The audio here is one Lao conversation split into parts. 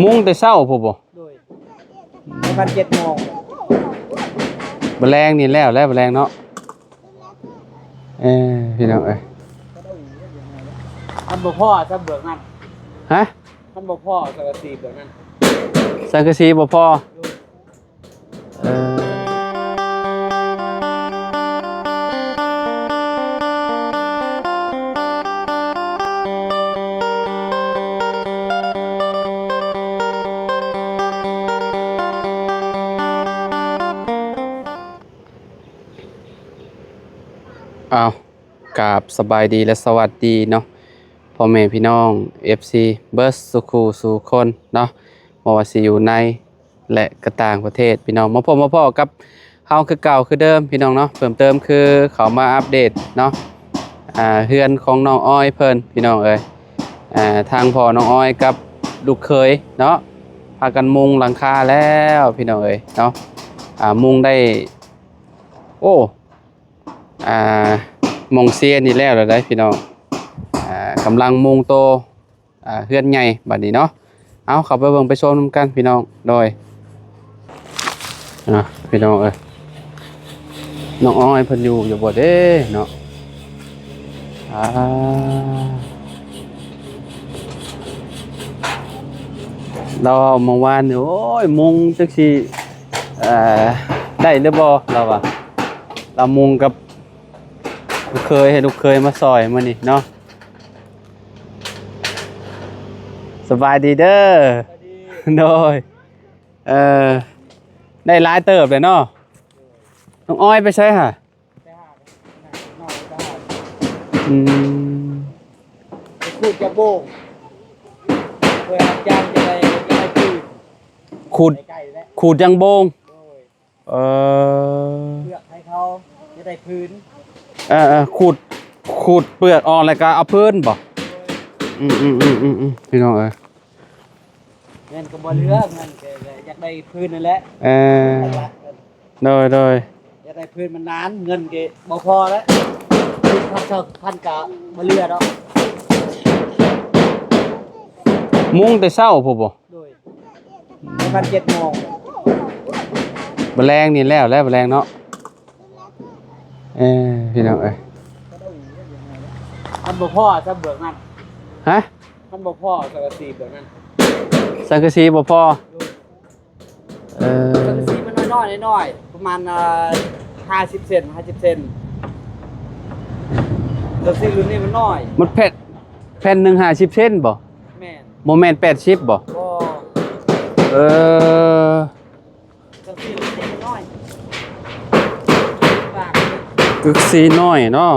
ມຸງແຕ່ເຊົ້າພຸ້ນບໍ່? ໂດຍ ປະມານເຈັດໂມງ ມື້ແລງນີ້ແລ້ວແຫຼະ ມື້ແລງເນາະ. ເອີ ພີ່ນ້ອງເອີຍ ມັນບໍ່ພໍຊະເບື້ອງນັ້ນ. ຮະ? ມັນບໍ່ພໍສັງກະສີເບື້ອງນັ້ນ ສັງກະສີບໍ່ພໍ. ໂດຍ ເອີ ອ້າວ ກາບສະບາຍດີ ແລະ ສະຫວັດດີເນາະ ພໍ່ແມ່ພີ່ນ້ອງ ເອັຟຊີ ເບິດສູ່ຄູ່ສູ່ຄົນເນາະ ບໍ່ວ່າຊິຢູ່ໃນ ແລະ ກະຕ່າງປະເທດ ພີ່ນ້ອງ ມາພົບມາພໍ້ກັບເຮົາຄືເກົ່າຄືເດີມ ພີ່ນ້ອງເນາະ. ເພີ່ມເຕີມຄືເຂົ້າມາອັບເດດເນາະ ອ່າ ເຮືອນຂອງນ້ອງອອຍເພິ່ນ ພີ່ນ້ອງເອີຍ ອ່າ ທາງພໍ່ນ້ອງອອຍກັບລູກເຂີຍເນາະ ພາກັນມຸງຫຼັງຄາແລ້ວ ພີ່ນ້ອງເອີຍເນາະ. ອ່າ ມຸງໄດ້ ໂອ້ ອ່າ ມຸງເຊຍນີ້ແລ້ວແລ້ວໄດ໋ ພີ່ນ້ອງ ອ່າ ກຳລັງມຸງໂຕ ອ່າ ເຮືອນໃຫຍ່ບັດນີ້ເນາະ. ເອົາ ເຂົ້າໄປເບິ່ງໄປຊົມນຳກັນ ພີ່ນ້ອງ. ໂດຍ ອ່າ ພີ່ນ້ອງເອີຍ ນ້ອງອອຍເພິ່ນຢູ່ຢູ່ບໍ່ເດ້ເນາະ? ອ່າ ລາວເວົ້າເມື່ອວານນີ້ ໂອ້ຍ ມຸງຈັກຊິ ເອີ ໄດ້ຫຼືບໍ່ ລາວວ່າ ລາວມຸງກັບລູກເຂີຍ ໃຫ້ລູກເຂີຍມາຊ່ອຍມື້ນີ້ເນາະ. ສະບາຍດີເດີ. ສະບາຍດີ. ໂດຍ ເອີ ໄດ້ຫຼາຍເຕີບເລີຍເນາະ. ນ້ອງອອຍໄປໃສຫະ? ໄປຫານ້ອງໄປຫາ ອືມ ໄປຂູດຢາງໂບງ ເພື່ອຮັບຈ້າງຈະໄດ້ ຈະໄດ້ຄືນ ຂູດ ໄກໆແຫຼະ ຂູດຢາງໂບງ. ໂດຍ ເອີ ເປືອກໃຫ້ເຂົາຈະໄດ້ຄືນ. ເອີໆ ຂູດ ຂູດເປືອກອອກແລ້ວກໍເອົາພື້ນບໍ່? ໂດຍ ອືມໆໆໆ ພີ່ນ້ອງເອີຍ ເງິນກໍບໍ່ເຫຼືອ ເງິນກໍ ກໍຢາກໄດ້ຄືນນັ້ນແຫຼະ. ເອີ ຫຼັກໆ ໂດຍໆ ຢາກໄດ້ພື້ນມັນນານ ເງິນກໍບໍ່ພໍແລ້ວ ສິບພັນ ຊາວພັນກໍບໍ່ເຫຼືອດອກ. ມຸງແຕ່ເຊົ້າພຸ້ນບໍ່? ໂດຍ ປະມານເຈັດໂມງ ມື້ແລງນີ້ແລ້ວແຫຼະ ມື້ແລງເນາະ. ເອີ ພີ່ນ້ອງເອີຍ ມັນບໍ່ພໍຊະເບື້ອງນັ້ນ. ຮະ? ມັນບໍ່ພໍສັງກະສີເບື້ອງນັ້ນ ສັງກະສີບໍ່ພໍ. ໂດຍ ເອີ ສັງກະສີມັນນ້ອຍໆ ນ້ອຍໆ ປະມານ ເອີ ຫ້າສິບເຊັນ ຫ້າສິບເຊັນ. ສັງກະສີລຸ້ນນີ້ມັນນ້ອຍ ມັນແຜ່ນ ແຜ່ນໜຶ່ງຫ້າສິບເຊັນບໍ່? ແມ່ນ ບໍ່ແມ່ນແປດສິບບໍ່? ບໍ່ ເອີ ກຶກສີນ້ອຍເນາະ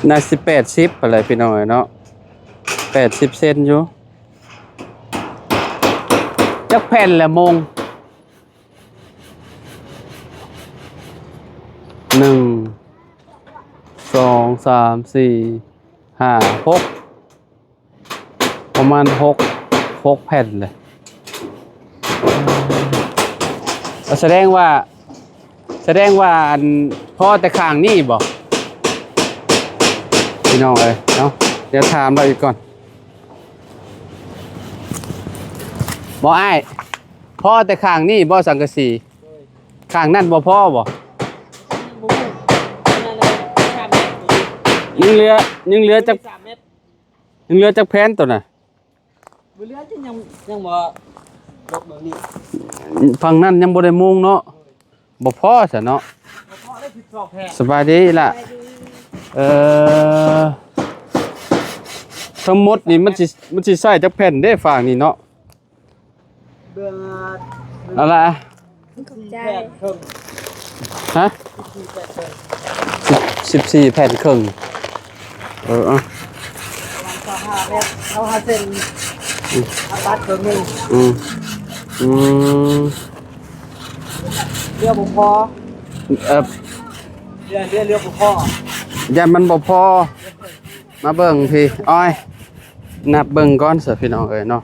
ໜ້າຊິແປດສິບພຸ້ນແຫຼະ ພີ່ນ້ອງເອີຍເນາະ ແປດສິບເຊັນຢູ່. ຈັກແຜ່ນລະໂມງ? ໜຶ່ງ ສອງ ສາມ ສີ່ ຫ້າ ຫົກ ປະມານຫົກ ຫົກແຜ່ນເລີຍ. ສະແດງວ່າ ສະແດງວ່າ ອັນ ພໍແຕ່ຂ້າງນີ້ບໍ່ ພີ່ນ້ອງເອີຍເນາະ? ດຽວຖາມລາວອີກກ່ອນ. ບໍ່ອ້າຍ ພໍແຕ່ຂ້າງນີ້ບໍ່ ສັງກະສີ? ໂດຍ ຂ້າງນັ້ນບໍ່ພໍບໍ່? ຍັງບໍ່ຮູ້ ອັນນັ້ນນະ ສາມແມັດ ຍັງເຫຼືອ ຍັງເຫຼືອຈັກ ສາມແມັດ ຍັງເຫຼືອຈັກແຜ່ນໂຕນະ? ບໍ່ເຫຼືອ ຍັງ ຍັງບໍ່ລົກເບິ່ງນີ້ ຝັ່ງນັ້ນຍັງບໍ່ໄດ້ມຸງເນາະ. ບໍ່ພໍຊະເນາະ. ບໍ່ພໍໄດ້ສິບສອງແຜ່ນ. ສະບາຍດີລະ. ສະບາຍດີ. ເອີ ທັງໝົດນີ້ມັນຊິ ມັນຊິໃຊ້ຈັກແຜ່ນເດ້ ຟາງນີ້ເນາະ? ເບິ່ງ ເອົາລະ ຂອບໃຈ. ສິບສີ່ແຜ່ນເຄິ່ງ. ຮະ? ສິບສີ່ແຜ່ນເຄິ່ງ. ເອີ ເອົາ ປະມານຊາວຫ້າແມັດ ຊາວຫ້າເຊັນ. ອືມ ເອົາຕັດເຄິ່ງໜຶ່ງ. ອືມ ອືມ ເຫຼືອບໍ່ພໍ. ເອີ ເຫຼືອ ເຫຼືອ ເຫຼືອບໍ່ພໍ ຢ້ານມັນບໍ່ພໍ. ມາເບິ່ງພີ້ ອອຍ ນັບເບິ່ງກ່ອນຊະ ພີ່ນ້ອງເອີຍເນາະ.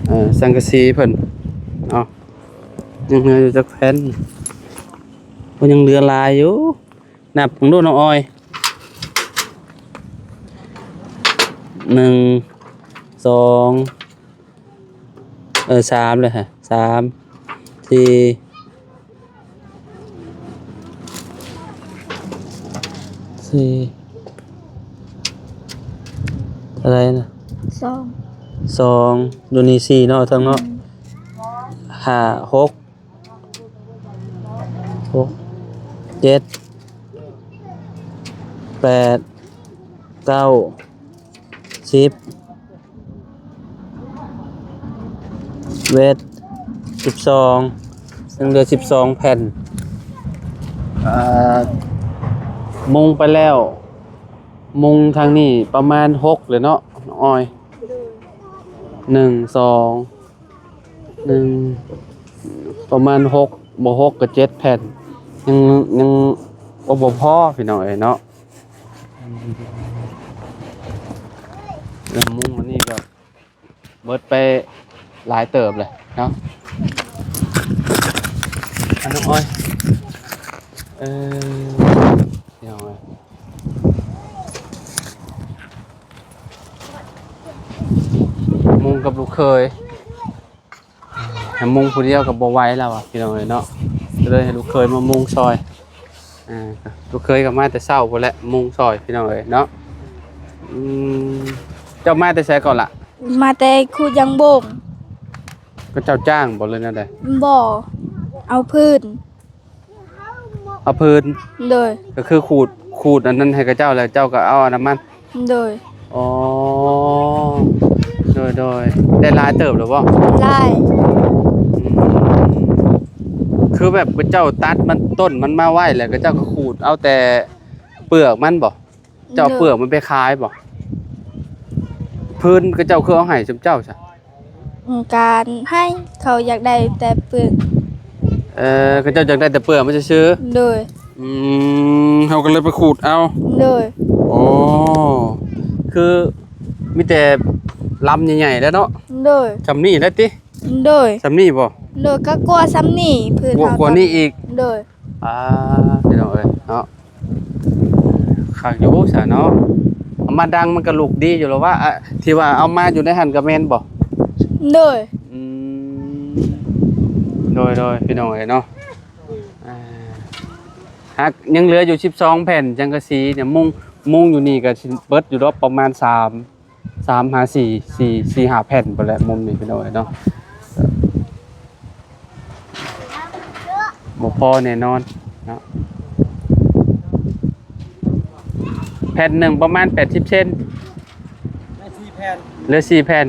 ເອີ ສັງກະສີເພິ່ນເນາະ ຍັງເຫຼືອຢູ່ຈັກແຜ່ນ? ໂອ້ ຍັງເຫຼືອຫຼາຍຢູ່. ນັບເບິ່ງດູນ້ອງອອຍ. ໜຶ່ງ ສອງ ເອີ ສາມເລີຍຮະ ສາມ ສີ່ ສີ່ ເທົ່າໃດນະ? ສອງ ສອງ ຢູ່ນີ້ສີ່ເນາະ ເທິງເນາະ ອືມ ຫ້າ ຫົກ ຫົກ ເຈັດ ແປດ ເກົ້າ ສິບ ສິບເອັດ ສິບສອງ ຍັງເຫຼືອສິບສອງແຜ່ນ ເອີ ມຸງໄປແລ້ວ ມຸງທາງນີ້ປະມານຫົກເລີຍເນາະ ນ້ອງອອຍ ໂດຍ ໜຶ່ງ ສອງ ໜຶ່ງ ປະມານຫົກ ບໍ່ຫົກກໍເຈັດແຜ່ນ ຍັງ ຍັງ ໂອ້ ບໍ່ພໍພີ່ນ້ອງເອີຍເນາະ ແລ້ວມຸງອັນນີ້ກໍເບິດໄປຫຼາຍເຕີບເລີຍເນາະ ອັນນ້ອງອອຍ ເອີ ພີ່ນ້ອງເອີຍ ມຸງກັບລູກເຂີຍ ໃຫ້ມຸງຜູ້ດຽວກໍບໍ່ໄຫວແລ້ວວ່າ ພີ່ນ້ອງເອີຍເນາະ ກໍເລີຍໃຫ້ລູກເຂີຍມາມຸງຊ່ອຍ ອ່າ ລູກເຂີຍກໍມາແຕ່ເຊົ້າພຸ້ນແຫຼະ ມຸງຊ່ອຍ ພີ່ນ້ອງເອີຍເນາະ ອືມ ເຈົ້າມາແຕ່ໃສກ່ອນລະ? ມາແຕ່ຄູດຢາງບົງ ເຂົາເຈົ້າຈ້າງບໍ່ ຫຼືແນວໃດ? ບໍ່ ເອົາພື້ນ ເອົາພື້ນ ໂດຍ ກໍຄືຂູດ ຂູດອັນນັ້ນໃຫ້ເຂົາເຈົ້າ ແລ້ວເຈົ້າກໍເອົາອັນນັ້ນມາ ໂດຍ ອໍ ໂດຍໆ ໄດ້ຫຼາຍເຕີບແລ້ວບໍ່? ຫຼາຍ ອືມ ຄືແບບເຂົາເຈົ້າຕັດມັນ ຕົ້ນມັນມາໄວ້ ແລ້ວເຂົາເຈົ້າກໍຂູດເອົາແຕ່ເປືອກມັນບໍ່? ເຈົ້າເອົາເປືອກມັນໄປຂາຍບໍ່? ພື້ນເຂົາເຈົ້າຄືເອົາໃຫ້ຊຸມເຈົ້າຊະ? ອືມ ການໃຫ້ ເຂົາຢາກໄດ້ແຕ່ເປືອກ ເອີ ເຂົາເຈົ້າຢາກໄດ້ແຕ່ເປືອກມັນຊື່ໆ ໂດຍ ອືມ ເຮົາກໍເລີຍໄປຂູດເອົາ ໂດຍ ໂອ້ ຄືມີແຕ່ລຳໃຫຍ່ໆແຫຼະເນາະ ໂດຍ ຊ່ຳນີ້ແຫຼະຕິ ໂດຍ ຊ່ຳນີ້ບໍ່? ໂດຍ ກໍກວ່າຊ່ຳນີ້ ພື້ນເຮົາ ກວ່ານີ້ອີກ ໂດຍ ອ່າ ພີ່ນ້ອງເອີຍເນາະ ຄັກຢູ່ຊະເນາະ ເອົາມາດັງມັນກໍລຸກດີຢູ່ແລ້ວວະ ອະ ທີ່ວ່າເອົາມາຢູ່ໃນຫັ້ນກໍແມ່ນບໍ່? ໂດຍ ອືມ ໂດຍໆ ພີ່ນ້ອງເອີຍເນາະ ອ່າ ຫາກຍັງເຫຼືອຢູ່ສິບສອງແຜ່ນສັງກະສີເນຍ ມຸງ ມຸງຢູ່ນີ້ກໍຊິເບິດຢູ່ດອກປະມານສາມ ສາມຫາສີ່ ສີ່ ສີ່ຫ້າແຜ່ນພຸ້ນແຫຼະ ມຸມນີ້ພີ່ນ້ອງເອີຍເນາະ ບໍ່ພໍແນ່ນອນເນາະ ແຜ່ນໜຶ່ງປະມານແປດສິບເຊັນ ໄດ້ສີ່ແຜ່ນ ເຫຼືອສີ່ແຜ່ນ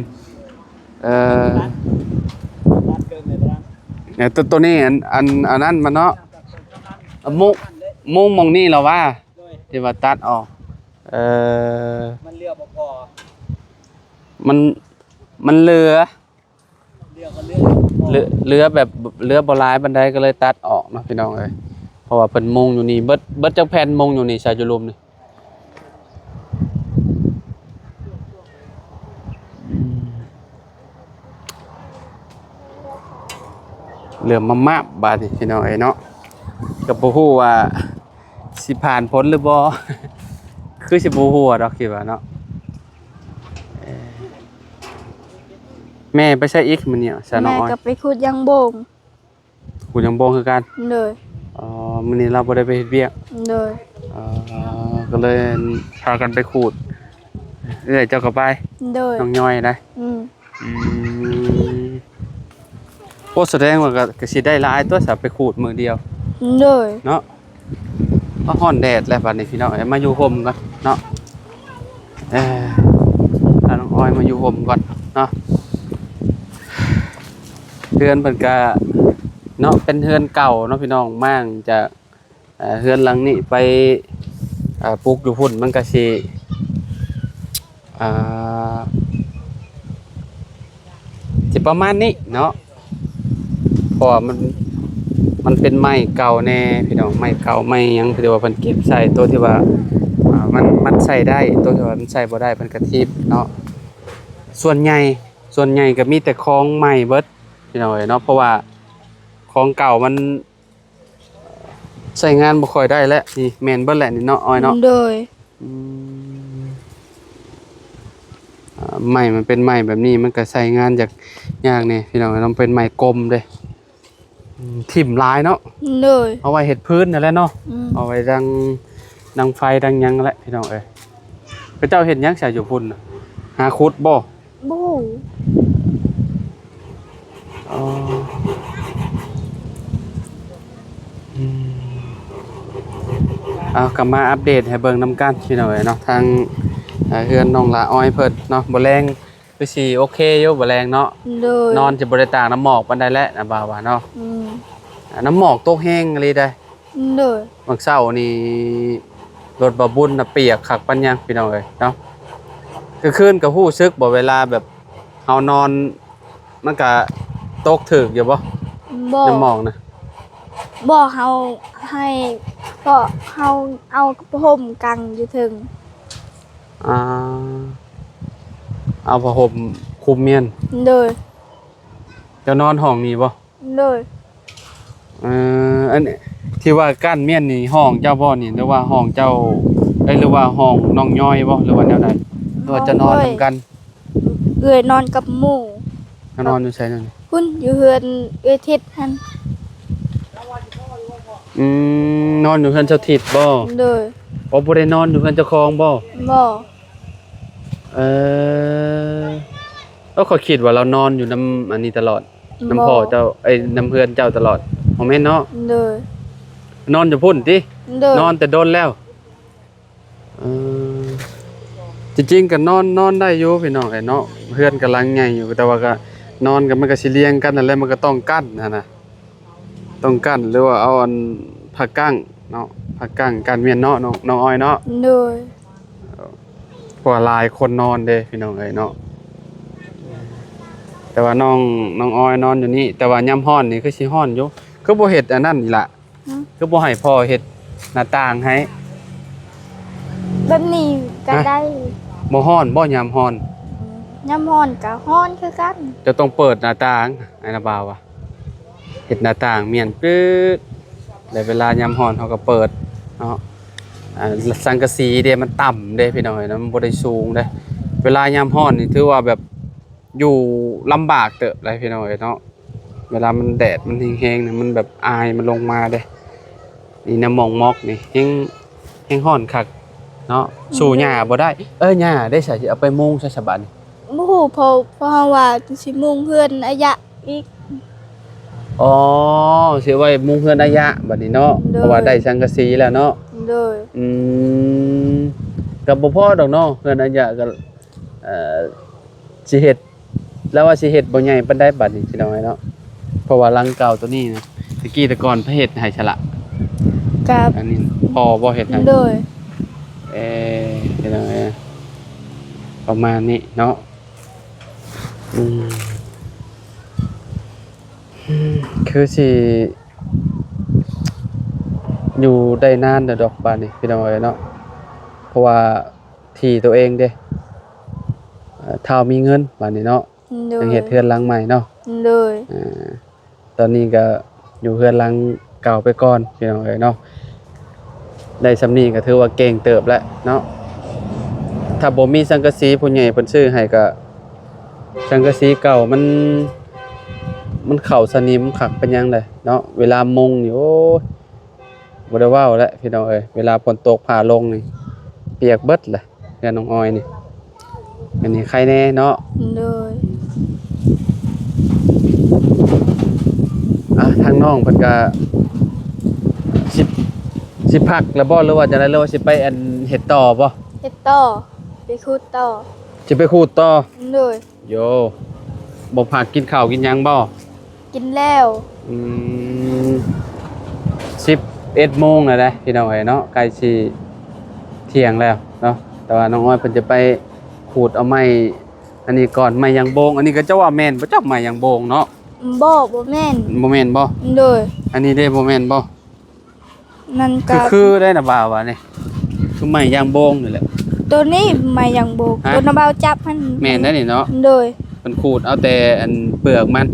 ເອີ ຕັດ ຕັດເກີນໄປປະມານ ແລ້ວໂຕ ໂຕນີ້ອັນ ອັນ ອັນນັ້ນມັນເນາະ ມຸ ມຸງໝ່ອງນີ້ລະວ່າ ໂດຍ ທີ່ວ່າຕັດອອກ ເອີ ມັນເຫຼືອບໍ່ພໍ ມັນ ມັນເຫຼືອ ເຫຼືອກໍເຫຼືອ ເຫຼືອ ເຫຼືອແບບ ເຫຼືອບໍ່ຫຼາຍປານໃດ ກໍເລີຍຕັດອອກເນາະພີ່ນ້ອງເອີຍ ເພາະວ່າເພິ່ນມຸງຢູ່ນີ້ເບິດ ເບິດຈັກແຜ່ນ ມຸງຢູ່ນີ້ຊະ ຢູ່ລຸ່ມນີ້ ເຫຼືອມາມາບາດນີ້ພີ່ນ້ອງເອີຍເນາະ ກໍບໍ່ຮູ້ວ່າຊິຜ່ານຜົນຫຼືບໍ່ ຄືຊິບໍ່ຮູ້ດອກ ຄິດວ່າເນາະ ເອີ ແມ່ໄປໃສອີກມື້ນີ້ ສາວນ້ອຍ? ແມ່ກໍໄປຂຸດຢາງບົງ ຂຸດຢາງບົງຄືກັນ ໂດຍ ອໍ ມື້ນີ້ລາວບໍ່ໄດ້ໄປເຮັດວຽກ ໂດຍ ອໍ ກໍເລີຍພາກັນໄປຂູດ ເອື້ອຍເຈົ້າກໍໄປ ໂດຍ ນ້ອງຍ່ອຍໄດ໋ ອືມ ອືມ ໂອ້ ສະແດງວ່າກໍ ກໍຊິໄດ້ຫຼາຍຕົວະ ສະ ໄປຂູດມື້ດຽວ ໂດຍ ເນາະ ກໍຮ້ອນແດດແລ້ວບັດນີ້ພີ່ນ້ອງເອີຍ ມາຢູ່ຮົ່ມກ່ອນເນາະ ເອີ ພານ້ອງອອຍມາຢູ່ຮົ່ມກ່ອນເນາະ ເຮືອນເພິ່ນກະເນາະ ເປັນເຮືອນເກົ່າເນາະພີ່ນ້ອງ ມ້າງຈາກ ເອີ ເຮືອນຫຼັງນີ້ໄປ ເອີ ປຸກຢູ່ພຸ້ນ ມັນກະຊິ ເອີ ຊິປະມານນີ້ເນາະ ເພາະວ່າມັນ ມັນເປັນໄມ້ເກົ່າແດ່ພີ່ນ້ອງ ໄມ້ເກົ່າໄມ້ຫຍັງ ທີ່ວ່າເພິ່ນເກັບໃສ່ ໂຕທີ່ວ່າ ອ່າ ມັນ ມັນໃຊ້ໄດ້ ໂຕທີ່ວ່າມັນໃຊ້ບໍ່ໄດ້ ເພິ່ນກະຖິ້ມເນາະ ສ່ວນໃຫຍ່ ສ່ວນໃຫຍ່ກະມີແຕ່ຂອງໃໝ່ເບິດພີ່ນ້ອງເອີຍເນາະ ເພາະວ່າຂອງເກົ່າມັນ ໃຊ້ງານບໍ່ຄ່ອຍໄດ້ແລ້ວ ນີ້ແມ່ນເບິດແຫຼະນີ້ເນາະ ອອຍເນາະ ໂດຍ ອືມ ໄມ້ມັນເປັນໄມ້ແບບນີ້ ມັນກໍໃຊ້ງານຢາກ ຍາກແດ່ພີ່ນ້ອງເອີຍເນາະ, ເປັນໄມ້ກົມເດ້. ອືມ ຖິ້ມຫຼາຍເນາະ. ໂດຍ. ເອົາໄວ້ເຮັດພື້ນນັ້ນແຫຼະເນາະ. ອືມ ເອົາໄວ້ດັງ ດັງໄຟ ດັງຫຍັງແຫຼະພີ່ນ້ອງເອີຍ. ເຂົາເຈົ້າເຮັດຫຍັງຊະຢູ່ພຸ້ນນະ? ຫາຂຸດບໍ່? ບໍ່ຮູ້. ອໍ ອືມ ເອົາ ກໍມາອັບເດດໃຫ້ເບິ່ງນຳກັນພີ່ນ້ອງເອີຍເນາະ, ທາງ ເອີ ເຮືອນນ້ອງຫຼ້າອ້ອຍເພິ່ນເນາະ. ບໍ່ແລງຄືຊິໂອເຄຢູ່ ບໍ່ແລງເນາະ. ໂດຍ. ນອນຊິບໍ່ໄດ້ຕາກນ້ຳໝອກປານໃດແຫຼະ ນ້າບ່າວວ່າເນາະ. ອືມ ອ່າ ນ້ຳໝອກຕົກແຮງອີ່ຫຼີໃດ໋. ໂດຍ. ມື້ເຊົ້ານີ້ລົດບ່າວບຸນນະປຽກຄັກປານຫຍັງພີ່ນ້ອງເອີຍເນາະ. ກາງຄືນກໍຮູ້ສຶກບໍ່ ເວລາແບບເຮົານອນ ມັນກະຕົກຖືກຢູ່ບໍ່? ບໍ່. ນ້ຳໝອກນະ? ບໍ່. ເຮົາໃຫ້ ເພາະເຮົາເອົາຜ້າຫົ່ມກັງຢູ່ເທິງ. ອ່າ ເອົາຜ້າຫົ່ມຄຸມມ້ຽນ. ໂດຍ. ເຈົ້ານອນຫ້ອງນີ້ບໍ່? ໂດຍ. ເອີ ອັນທີ່ວ່າກັ້ນມ້ຽນນີ້ຫ້ອງເຈົ້າບໍ່ນີ້ ຫຼືວ່າຫ້ອງເຈົ້າ ເອີຍ ຫຼືວ່າຫ້ອງນ້ອງຍ້ອຍບໍ່ ຫຼືວ່າແນວໃດ ຫຼືວ່າເຈົ້ານອນນຳກັນ? ເອື້ອຍນອນກັບໝູ່. ເຈົ້ານອນຢູ່ໃສນັ້ນ? ພຸ້ນ ຢູ່ເຮືອນເອື້ອຍທິດຫັ້ນ. ອືມ ນອນຢູ່ເຮືອນເຈົ້າທິດບໍ່? ໂດຍ. ບໍ່ ບໍ່ໄດ້ນອນຢູ່ເຮືອນເຈົ້າຂອງບໍ່? ບໍ່. ເອີ ເອີ ຂ້ອຍຄິດວ່າລາວນອນຢູ່ນຳອັນນີ້ຕະຫຼອດ. ນຳພໍ່ເຈົ້າ ບໍ່ ເອີຍ ນຳເຮືອນເຈົ້າຕະຫຼອດ. ບໍ່ແມ່ນເນາະ? ໂດຍ. ນອນຢູ່ພຸ້ນຕິ? ໂດຍ. ນອນແຕ່ດົນແລ້ວ? ເອີ ຈິງໆກໍນອນ ນອນໄດ້ຢູ່ພີ່ນ້ອງເອີຍເນາະ, ເຮືອນກໍຫຼັງໃຫຍ່ຢູ່ ແຕ່ວ່າກໍນອນກໍ ມັນກໍຊິລຽງກັນນັ້ນແຫຼະ, ມັນກໍຕ້ອງກັ້ນຫັ້ນນະ. ຕ້ອງກັ້ນ ຫຼືວ່າເອົາອັນຜ້າກັ້ງເນາະ, ຜ້າກັ້ງກັ້ນ ແມ່ນເນາະ ນ້ອງ ນ້ອງອ້ອຍເນາະ? ໂດຍ. ເພາະວ່າຫຼາຍຄົນນອນເດ້ພີ່ນ້ອງເອີຍເນາະ, ແຕ່ວ່ານ້ອງ ນ້ອງອ້ອຍນອນຢູ່ນີ້. ແຕ່ວ່າຍາມຮ້ອນນີ້ຄືຊິຮ້ອນຢູ່, ຄືບໍ່ເຮັດອັນນັ້ນນີ້ລະ? ຫຶ? ຄືບໍ່ໃຫ້ພໍ່ເຮັດໜ້າຕ່າງໃຫ້? ແບບນີ້ກໍ ຮະ? ໄດ້. ບໍ່ຮ້ອນບໍ່ຍາມຮ້ອນ? ອືມ ຍາມຮ້ອນກໍຮ້ອນຄືກັນ. ເຈົ້າຕ້ອງເປີດໜ້າຕ່າງ ອ້າຍນາບ່າວວ່າ. ເຮັດໜ້າຕ່າງມ້ຽນປຶດ ແລ້ວເວລາຍາມຮ້ອນເຮົາກໍເປີດເນາະ. ອ່າ ສັງກະສີເດ້ ມັນຕ່ຳເດ້ພີ່ນ້ອງເອີຍເນາະ, ມັນບໍ່ໄດ້ສູງເດ້. ເວລາຍາມຮ້ອນນີ້ຖືວ່າແບບຢູ່ລຳບາກເຕີບເລີຍພີ່ນ້ອງເອີຍເນາະ, ເວລາມັນແດດມັນແຮງໆນີ້ ມັນແບບອາຍມັນລົງມາເດ້. ນີ້ນະ ໝອກໆນີ້ແຮງ ແຮງຮ້ອນຄັກເນາະ. ອືມ ສູ້ຫຍ້າບໍ່ໄດ້. ເອີ ຫຍ້າເດ້ ໃສຊິເອົາໄປມຸງໃສສະບາດນີ້? ບໍ່ຮູ້ ເພາະ ເພາະເຮົາວ່າຊິມຸງເຮືອນອາຍະອີກ. ອໍ ຊິໄວ້ມຸງເຮືອນອາຍະບັດນີ້ເນາະ. ໂດຍ. ເພາະວ່າໄດ້ສັງກະສີແລ້ວເນາະ. ໂດຍ. ອືມ ກໍບໍ່ພໍດອກເນາະ ເຮືອນອາຍະກໍ ເອີ ຊິເຮັດ ລາວວ່າຊິເຮັດບໍ່ໃຫຍ່ປານໃດບັດນີ້ພີ່ນ້ອງເອີຍເນາະ, ເພາະວ່າຫຼັງເກົ່າໂຕນີ້ນະ ແຕ່ກີ້ແຕ່ກ່ອນໃຜເຮັດໃຫ້ຊະລະ? ກັບ ອັນນີ້ພໍ່ບໍ່ເຮັດໃຫ້? ໂດຍ. ເອີ ພີ່ນ້ອງເອີຍ ປະມານນີ້ເນາະ. ອືມ ຄືຊິຢູ່ໄດ້ນານແລ້ວດອກບາດນີ້ພີ່ນ້ອງເອີຍເນາະ, ເພາະວ່າທີ່ໂຕເອງເດ້ ເອີ ຖ້າມີເງິນບາດນີ້ເນາະ. ໂດຍ. ຈັ່ງເຮັດເຮືອນຫຼັງໃໝ່ເນາະ. ໂດຍ. ອ່າ ຕອນນີ້ກໍຢູ່ເຮືອນຫຼັງເກົ່າໄປກ່ອນພີ່ນ້ອງເອີຍເນາະ. ໄດ້ສ່ຳນີ້ກໍຖືວ່າເກັ່ງເຕີບແລ້ວເນາະ. ຖ້າບໍ່ມີສັງກະສີຜູ້ໃຫຍ່ເພິ່ນຊື້ໃຫ້ກໍ ສັງກະສີເກົ່າມັນ ມັນເຂົ້າສະໜິມຄັກປານຫຍັງເລີຍເນາະ. ເວລາມຸງນີ້ ໂອ້ຍ ບໍ່ໄດ້ເວົ້າແຫຼະພີ່ນ້ອງເອີຍ, ເວລາຝົນຕົກຟ້າລົງນີ້ປຽກເບິດແຫຼະ ເຮືອນນ້ອງອອຍນີ້. ອັນນີ້ໄຄແນ່ເນາະ. ໂດຍ. ອ່ະ ທາງນ້ອງເພິ່ນກະຊິ ຊິພັກແລ້ວບໍ່ ຫຼືວ່າຈັ່ງໃດ ຫຼືວ່າຊິໄປອັນເຮັດຕໍ່ບໍ່? ເຮັດຕໍ່ ໄປຂູດຕໍ່. ຊິໄປຂູດຕໍ່? ໂດຍ. ໂຢ ບໍ່ພັກກິນເຂົ້າກິນຫຍັງບໍ່? ກິນແລ້ວ. ອືມ ສິບເອັດໂມງແລ້ວເດ້ພີ່ນ້ອງເອີຍເນາະ, ໃກ້ຊິທ່ຽງແລ້ວເນາະ. ແຕ່ວ່ານ້ອງອອຍເພິ່ນຈະໄປຂູດເອົາໄມ້ອັນນີ້ກ່ອນ, ໄມ້ຢາງໂບງ. ອັນນີ້ກໍເຈົ້າວ່າແມ່ນບໍ່ ເຈົ້າໄມ້ຢາງໂບງເນາະ? ບໍ່ ບໍ່ແມ່ນ. ບໍ່ແມ່ນບໍ່? ໂດຍ. ອັນນີ້ເດ້ ບໍ່ແມ່ນບໍ່? ມັນກໍ ຄື ຄືໄດ້ນະບ່າວວ່ານີ້ ຄືໄມ້ຢາງໂບງນີ້ແຫຼະ. ໂຕນີ້ໄມ້ຢາງໂບງ. ຮະ? ໂຕນ້າບ່າວຈັບຫັ້ນ. ແມ່ນໄດ໋ນີ້ເນາະ. ໂດຍ. ເພິ່ນຂູດເອົາແຕ່ອັນເປືອກມັນ,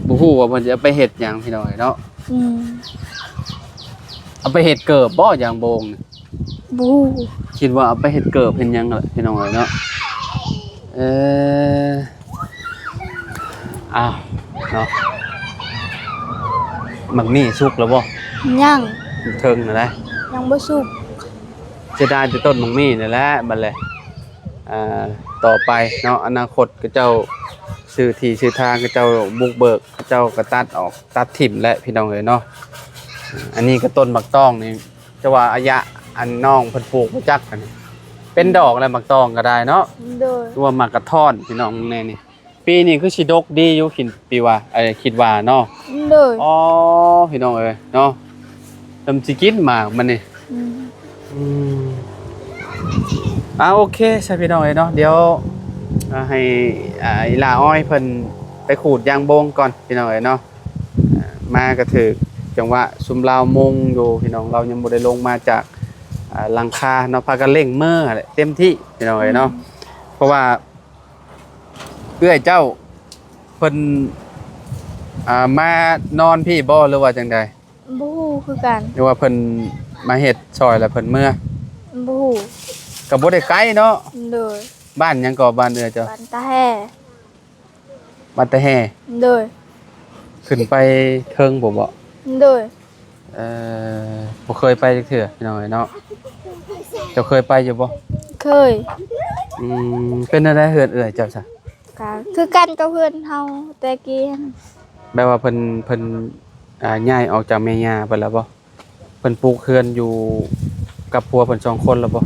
ບໍ່ຮູ້ວ່າເພິ່ນຈະເອົາໄປເຮັດຫຍັງພີ່ນ້ອງເອີຍເນາະ. ອືມ ເອົາໄປເຮັດເກີບບໍ່ຢາງໂບງນີ້? ບໍ່ຮູ້. ຄິດວ່າເອົາໄປເຮັດເກີບເຮັດຫຍັງແຫຼະພີ່ນ້ອງເອີຍເນາະ. ເອີ ອ້າວ ເນາະ ໝາກມີ້ສຸກແລ້ວບໍ່? ຍັງ ເທິງຫັ້ນນະ ຍັງບໍ່ສຸກ. ເສຍດາຍແຕ່ຕົ້ນໝາກມີ້ນີ້ແຫຼະ ບັດແລະ ອ່າ ຕໍ່ໄປເນາະ ອະນາຄົດເຂົາເຈົ້າຊື້ທີ່ຊື້ທາງ ເຂົາເຈົ້າບຸກເບີກ ເຂົາເຈົ້າກໍຕັດອອກຕັດຖິ້ມແຫຼະ ພີ່ນ້ອງເອີຍເນາະ. ອັນນີ້ກໍຕົ້ນໝາກຕອງນີ້ ແຕ່ວ່າອາຍະ ອັນນ້ອງເພິ່ນປູກບໍ່ຈັກ ອັນນີ້ເປັນດອກແລ້ວ ໝາກຕອງກໍໄດ້ເນາະ ໂດຍ ຫຼືວ່າໝາກກະທ້ອນ ພີ່ນ້ອງເບິ່ງແດ່ນີ້. ປີນີ້ຄືຊິດົກດີຢູ່ ຄິດ ປີວ່າ ເອີ ຄິດວ່າເນາະ ໂດຍ. ອໍ ພີ່ນ້ອງເອີຍເນາະ ເລີ່ມຊິກິນໝາກມັນນີ້ ອືມ ອືມ ອ່າ ໂອເຄຊະ ພີ່ນ້ອງເອີຍເນາະ ດຽວ ອ່າ ໃຫ້ ອ່າ ອີ່ຫຼ້າອ້ອຍເພິ່ນໄປຂູດຢາງບົງກ່ອນ ພີ່ນ້ອງເອີຍເນາະ. ອ່າ ມາກໍຖືກຈັງຫວະ ຊຸມລາວມຸງຢູ່ ພີ່ນ້ອງ ລາວຍັງບໍ່ໄດ້ລົງມາຈາກ ອ່າ ຫຼັງຄາເນາະ ພາກັນເລັ່ງເມືອແຫຼະ ເຕັມທີ່ ພີ່ນ້ອງເອີຍເນາະ ອືມ ເພາະວ່າ ເອື້ອຍເຈົ້າເພິ່ນ ອ່າ ມານອນພີ້ບໍ່ ຫຼືວ່າຈັ່ງໃດ? ບໍ່ຮູ້ຄືກັນ ຫຼືວ່າເພິ່ນມາເຮັດຊ່ອຍແລ້ວເພິ່ນເມືອ? ບໍ່ຮູ້ ກໍບໍ່ໄດ້ໄກເນາະ ໂດຍ. ບ້ານຫຍັງເກາະ ບ້ານເອື້ອຍເຈົ້າ? ບ້ານຕາແຮ່ ບ້ານຕາແຮ່ ໂດຍ. ຂຶ້ນໄປເທິງພຸ້ນບໍ່? ໂດຍ. ເອີ ບໍ່ເຄີຍໄປຈັກເທື່ອ ພີ່ນ້ອງເອີຍເນາະ ເຈົ້າເຄີຍໄປຢູ່ບໍ່? ເຄີຍ. ອືມ ເປັນແນວໃດເຮືອນເອື້ອຍເຈົ້າຊະ? ກໍຄືກັນກັບເຮືອນເຮົາແຕ່ກີ້ຫັ້ນ ແບບວ່າເພິ່ນ ເພິ່ນ ອ່າ ຍ້າຍອອກຈາກແມ່ຍ່າໄປແລ້ວບໍ່? ເພິ່ນປຸກເຮືອນຢູ່ກັບຜົວເພິ່ນສອງຄົນແລ້ວບໍ່?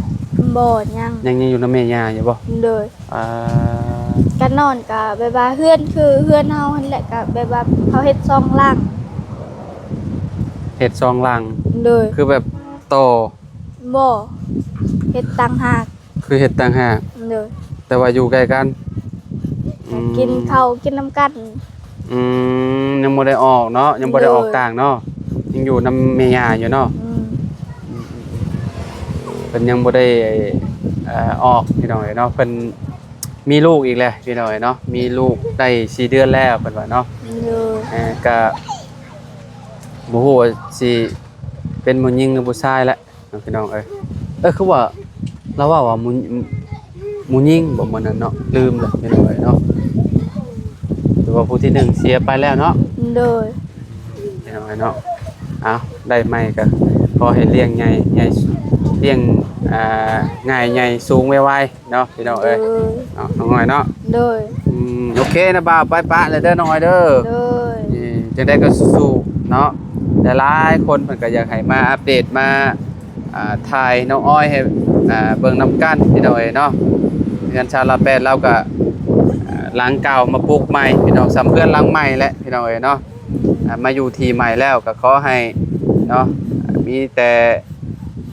ບໍ່ ຍັງ ຍັງ ຍັງຢູ່ນຳແມ່ຍ່າຢູ່ບໍ່? ໂດຍ. ອ່າ ກະນອນກະແບບວ່າເຮືອນຄືເຮືອນເຮົາຫັ້ນແຫຼະ ກະແບບວ່າເຂົາເຮັດສອງຫຼັງ ເຮັດສອງຫຼັງ ໂດຍ. ຄືແບບຕໍ່? ບໍ່ ເຮັດຕ່າງຫາກ ຄືເຮັດຕ່າງຫາກ ໂດຍ. ແຕ່ວ່າຢູ່ໃກ້ກັນ ອືມ ກິນເຂົ້າກິນນຳກັນ. ອືມ ຍັງບໍ່ໄດ້ອອກເນາະ ຍັງບໍ່ໄດ້ອອກ ໂດຍ ຕ່າງເນາະ ຍັງຢູ່ນຳແມ່ຍ່າຢູ່ເນາະ ອືມ ເພິ່ນຍັງບໍ່ໄດ້ ເອີ ອອກ ພີ່ນ້ອງເອີຍເນາະ ເພິ່ນມີລູກອີກແລ້ວ ພີ່ນ້ອງເອີຍເນາະ ມີລູກໄດ້ສີ່ເດືອນແລ້ວ ເພິ່ນວ່າເນາະ ໂດຍ. ເອີ ກະບໍ່ຮູ້ວ່າຊິເປັນຜູ້ຍິງຫຼືຜູ້ຊາຍແຫຼະ ເນາະ ພີ່ນ້ອງເອີຍ. ເອີ ຄືວ່າລາວເວົ້າວ່າໝູ ໝູຍິງບໍ່ມື້ນັ້ນເນາະ ລືມແລ້ວພີ່ນ້ອງເອີຍເນາະ ແຕ່ວ່າຜູ້ທີໜຶ່ງເສຍໄປແລ້ວເນາະ ໂດຍ ພີ່ນ້ອງເອີຍເນາະ. ເອົາ ໄດ້ໃໝ່ກໍຂໍໃຫ້ລ້ຽງໃຫຍ່ ໃຫຍ່ ລ້ຽງ ອ່າ ງ່າຍໃຫຍ່ສູງໄວໆ ເນາະ ພີ່ນ້ອງເອີຍ ໂດຍ ເນາະ ນ້ອງອ້ອຍເນາະ ໂດຍ. ອືມ ໂອເຄນະບ່າວ ໄປປະແລ້ວເດີນ້ອງອ້ອຍເດີ ໂດຍ. ນີ້ ຈັ່ງໃດກໍສູ້ໆເນາະ ຫຼາຍໆຄົນເພິ່ນກໍຢາກໃຫ້ມາອັບເດດ ມາ ອ່າ ຖ່າຍນ້ອງອ້ອຍໃຫ້ ອ່າ ເບິ່ງນຳກັນ ພີ່ນ້ອງເອີຍເນາະ. ເຮືອນຊາວລາວແປດລາວກໍ ອ່າ ຫຼັງເກົ່າມາປຸກໃໝ່ ພີ່ນ້ອງ ສ່ຳເຮືອນຫຼັງໃໝ່ແຫຼະ ພີ່ນ້ອງເອີຍເນາະ. ອ່າ ມາຢູ່ທີ່ໃໝ່ແລ້ວກໍຂໍໃຫ້ເນາະ ມີແຕ່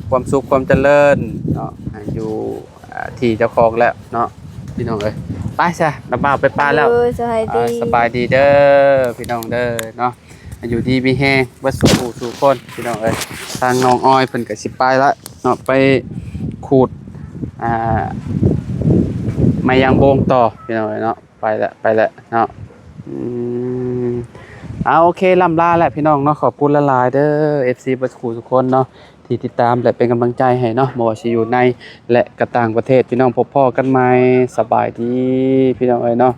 ຄວາມສຸກຄວາມຈະເລີນເນາະ ໃຫ້ຢູ່ ອ່າ ທີ່ເຈົ້າຂອງແລ້ວເນາະ ພີ່ນ້ອງເອີຍ. ໄປຊະ ລະບ່າວໄປປະແລ້ວ ໂດຍ ສະບາຍດີ ອ່າ ສະບາຍດີເດີ ພີ່ນ້ອງເດີເນາະ ຢູ່ດີມີແຮງເບິດສູ່ຜູ້ສູ່ຄົນ ພີ່ນ້ອງເອີຍ. ທາງນ້ອງອ້ອຍເພິ່ນກໍຊິໄປລະເນາະ ໄປຂູດ ອ່າ ໄມ້ຢາງບົງຕໍ່ ພີ່ນ້ອງເອີຍເນາະ. ໄປແລ້ວ ໄປແລ້ວເນາະ ອືມ. ເອົາ ໂອເຄ ລ່ຳລາແຫຼະພີ່ນ້ອງເນາະ ຂອບຄຸນຫຼາຍໆເດີ ເອັຟຊີ ເບິດສູ່ຜູ້ສູ່ຄົນເນາະ ທີ່ຕິດຕາມ ແລະ ເປັນກຳລັງໃຈໃຫ້ເນາະ ບໍ່ວ່າຊິຢູ່ໃນ ແລະ ກະຕ່າງປະເທດ ພີ່ນ້ອງ ພົບພໍ້ກັນໃໝ່ ສະບາຍດີ ພີ່ນ້ອງເອີຍເນາະ.